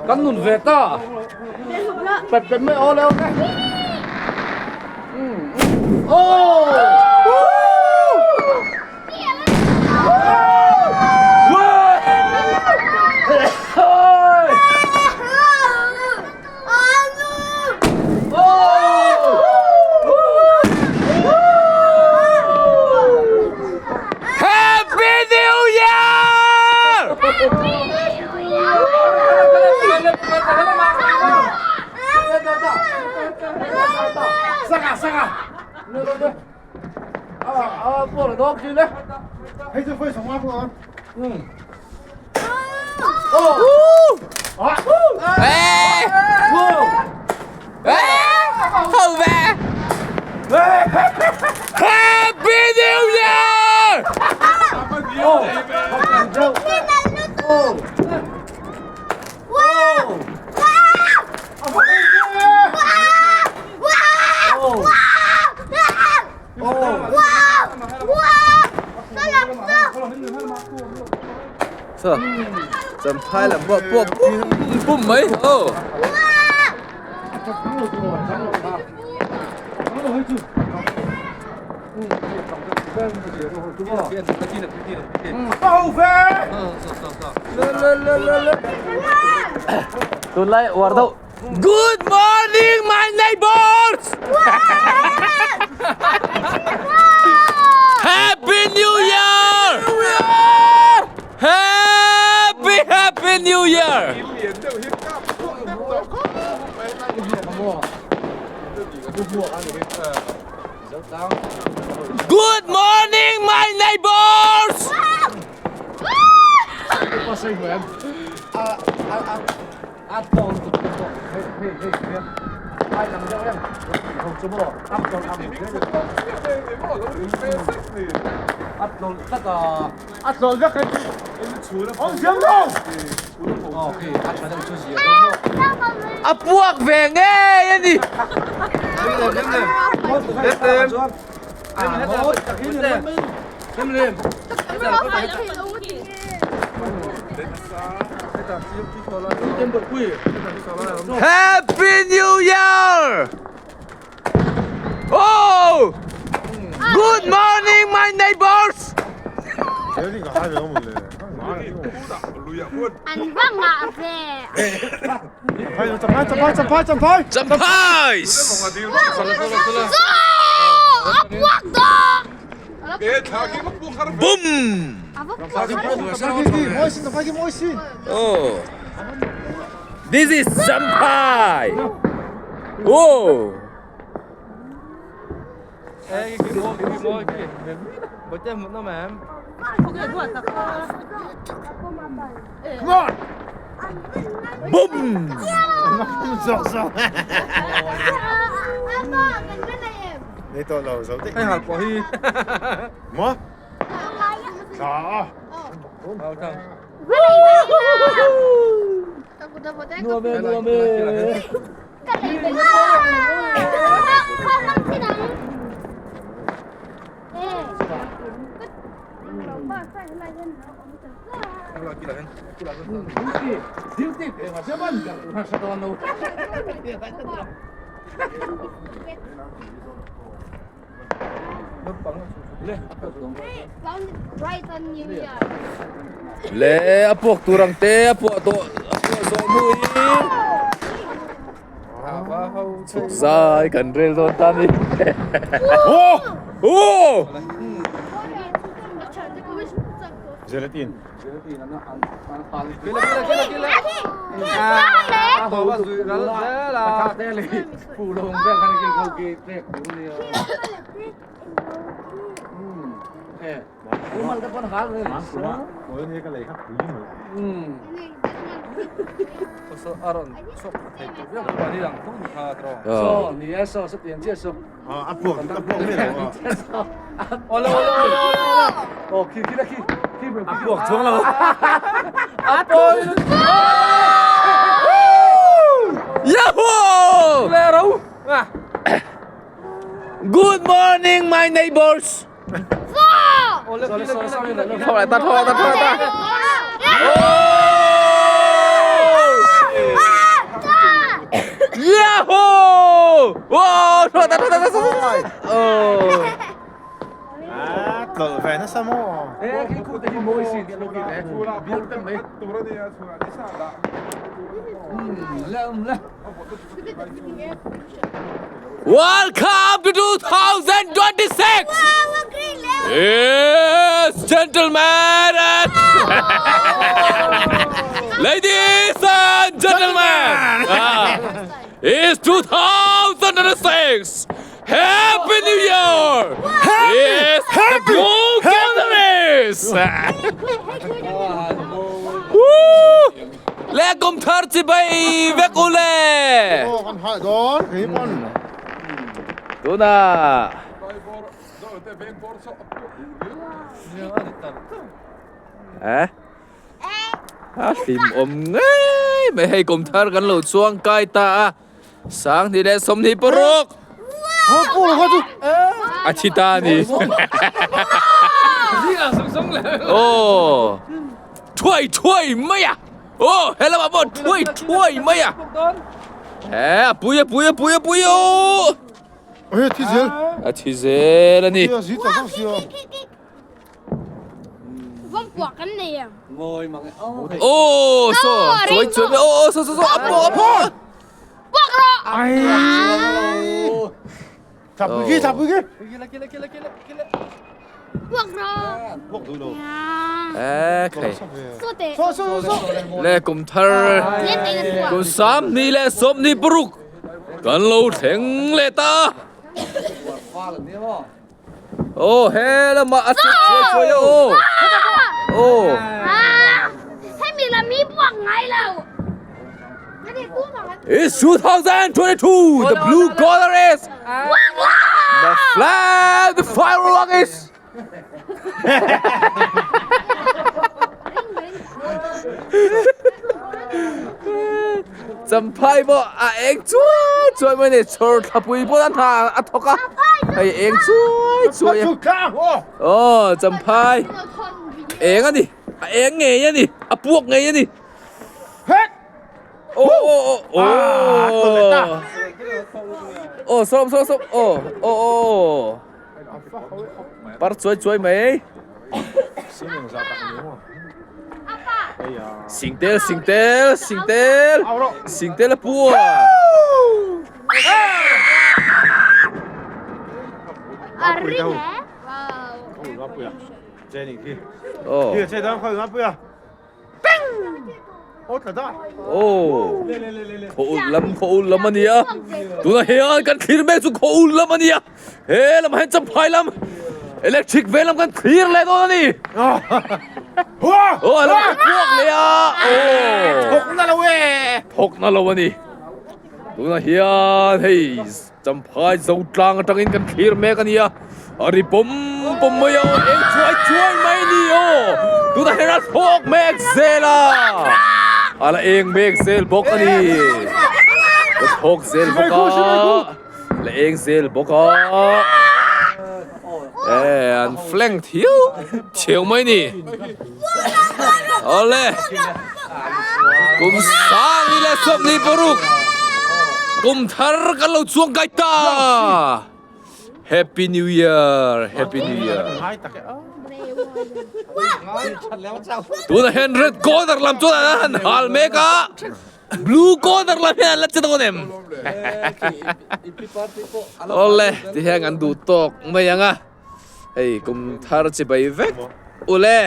Kan nun ve ta. Pet pet mai aw le aw le. Happy New Year! Ê! Ê! Hậu về! Happy New Year! Sir, champhai lam pawh puak pum pum mai aw. Tunlai uar deuh. Good morning my neighbors! Happy New Year! Happy Happy New Year! Good morning my neighbors! A puak ve ngei a ni. Happy New Year! Oh! Good morning my neighbors! Champhai! Boom! Oh! This is Champhai! Oh! Boom! Le a puak tur ang te a puah tawh a puah zawh hnu in chhuk zai kan rel dawn ta ni oh Gelatin. Yahoo! Good morning my neighbors. Thawk lại ta, thawk lại ta, thawk lại ta. Yahoo! Wow, thawk lại ta, thawk lại ta, thawk lại ta. Oh. A tlawlh ve nasa maw? Welcome to 2026! Yes, gentlemen and ladies and gentlemen! It's 2026! Happy New Year! Yes, happy gatherings! Woo! Le kum thar chi bai vek u le! Aw kan halh dawn kei pawn. Tuna. Eh? A hlim awm ngei mai hei kum thar kan lo chuang kai ta a. 20 leh 26! A thi ta a ni. Aw thuai thuai mai a! Aw he lamah pawh thuai thuai mai a! He a pui a pui a pui a pui aw! A thi zel. A thi zel a ni. Aw saw chuai chuai mai aw saw saw saw a pawh a pawh. Le kum thar kum 20 leh 26 kan lo thleng leh ta. Aw he lamah a chek chuai chuai a aw. Aw. Hemi lam hi buak ngai lo. It's 2022 the blue color is the flag the firework is Champhai pawh a eng chuai chuai mai a ni chhawr thlapui pawh a hna a thawk a hei eng chuai chuai a aw champhai eng a ni a eng ngei a ni a puak ngei a ni aw aw aw aw sawm sawm sawm aw aw aw. Par chuai chuai mai. Singtel singtel singtel singtel a pu a. Oh. Aw khaw ul lam khaw ul lam a ni a tunah hian kan thlir mek chu khaw ul lam a ni a he lamah hian champhai lam electric ven lam kan thlir leh dawn a ni aw a lo puak leh a aw thawk na lo e thawk na lo a ni tunah hian hei. Champhai zo tlang atangin kan thlir mek a nia, a ri pawm pawm mai a, eng chuai chuai mai a ni aw, tunah hian a thlawk mek zel a, a la eng mek zel bawk a ni, a thlawk zel bawk a, la eng zel bawk a, e an flank thiau thiau mai a ni, awle. Kum 2026 kum thar kan lo chuang kai ta. Happy New Year, Happy New Year. Tuna hian red corner lam chuan an han hal mek a, blue corner lam hian an la che dawn em? Awle, ti hian an duh tawk mai ang a. Hei kum thar chibai vek ule.